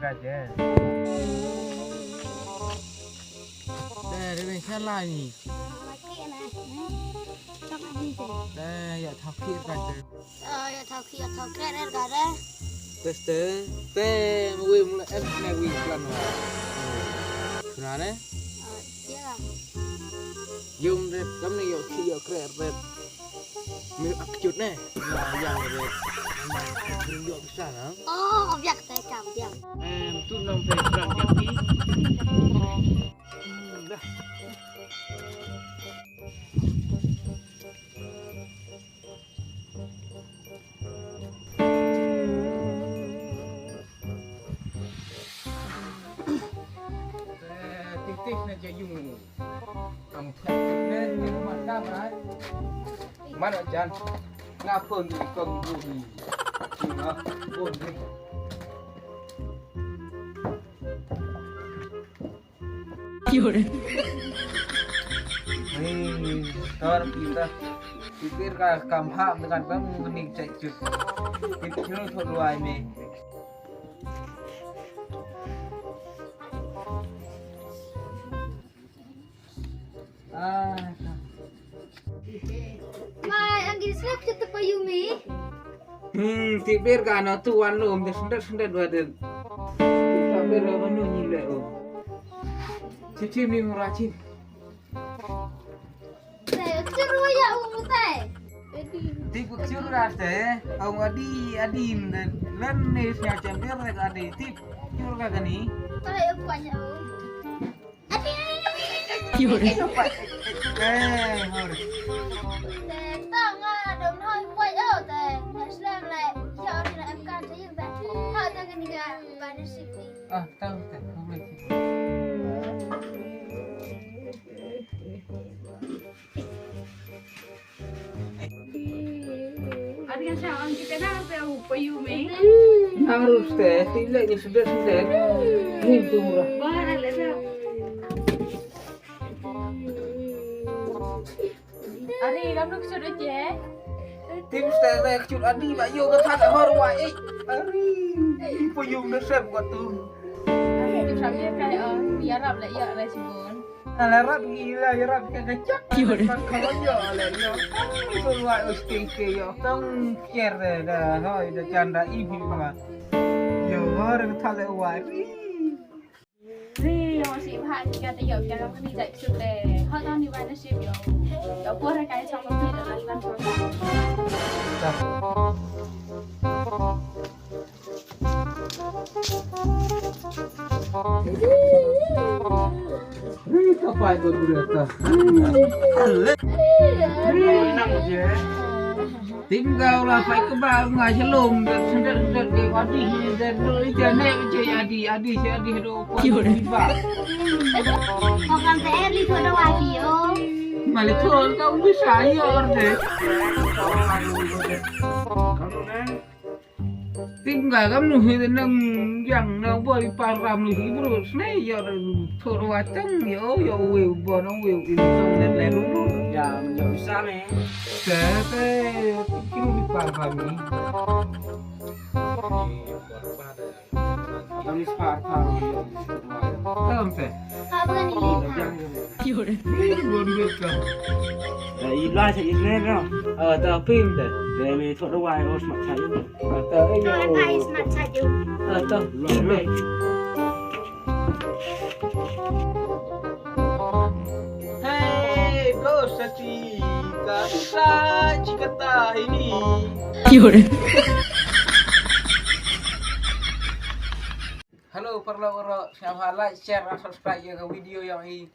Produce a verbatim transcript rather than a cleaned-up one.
Deh, deh, deh, shalai ni. Deh, ïa thaw khir ka deh. Ïa thaw khir, ïa thaw khir ka deh. Teh, teh, teh, mui mula em ne wi plan wa. Kena ne? Ïa. Yung ret, kam ne ïa khir, ïa khir ret. Mi ak cut ne. Ïa, ïa ret. Yung ïa bisa na. Oh, biak teh kam biak. Em, tu nong teh plan biak ni. Hmm, dah. Tip tip na ja yung. Am tip tip ne, ni mat kam rai. Mat jan. Nga phone ni kong bu ni. Nga phone ni. Hei, tor kita. Pikir ka kam ha dengan kamu mending cek cut. Kita dulu thot luai me. Ah, mai angin slap cut pa Yumi. Hmm, ti ber ka na tu wan lum de sendet sendet wa de. Ta ber wa nu ni le o. Chi chi mi mura chi. Te churu ya u te. Ti ku churu ra te. Au adi adi de len ne snya chem ber ka adi ti churu ka ni. Te ya pa ya u. Harus teh, tidak ni sudah sudah. Ni tu murah. Ari, kamu nak cut aja. Tim stay teh cut adi ba yo ka thak hor wa eh. Ari, ipo yung na sep ka tu. Tim sambil kayak oh, ya rap lah ya lah sibun. Ala rap gila ya rap ka kacak. Kiyo deh. Kan kawan yo ala yo. Itu wa oh stay ke yo. Tong kier deh dah hoi dah canda ibi ma. Yo hor ka thak wa. Ri, yo si bha ni ka te yo ka ram ni jai sut le. Ha ta ni ba na si yo. Yo por kai chong ni da lan lan chong. Ri ka pai ko dure ta. Ri nang je. Tim gau la pai kaba nga shalom da sendet sendet ke wadi hi da do i jane ke adi adi si adi do ko di ba. Ko kan te ri ko do wadi o. Male thol ka u bisa yo orde. Tim ga gam nu hi nang yang na bor i param ni hi bro sne yo thor watang yo yo we bor no we i tong le le ru. Ya yo same. Te te ki ru i param ni. Tam is param. Tam te. Ila sa ila no. Ah, ta pim te. Te me thot wai os mak sa. Ata, eh, yo. Ata, eh, yo. Ata, eh, yo. Hei, dosa si kata, si kata ini. Hello, paralok, paralok. Sngewbha like, share, and subscribe ïa ka video ïa ngi.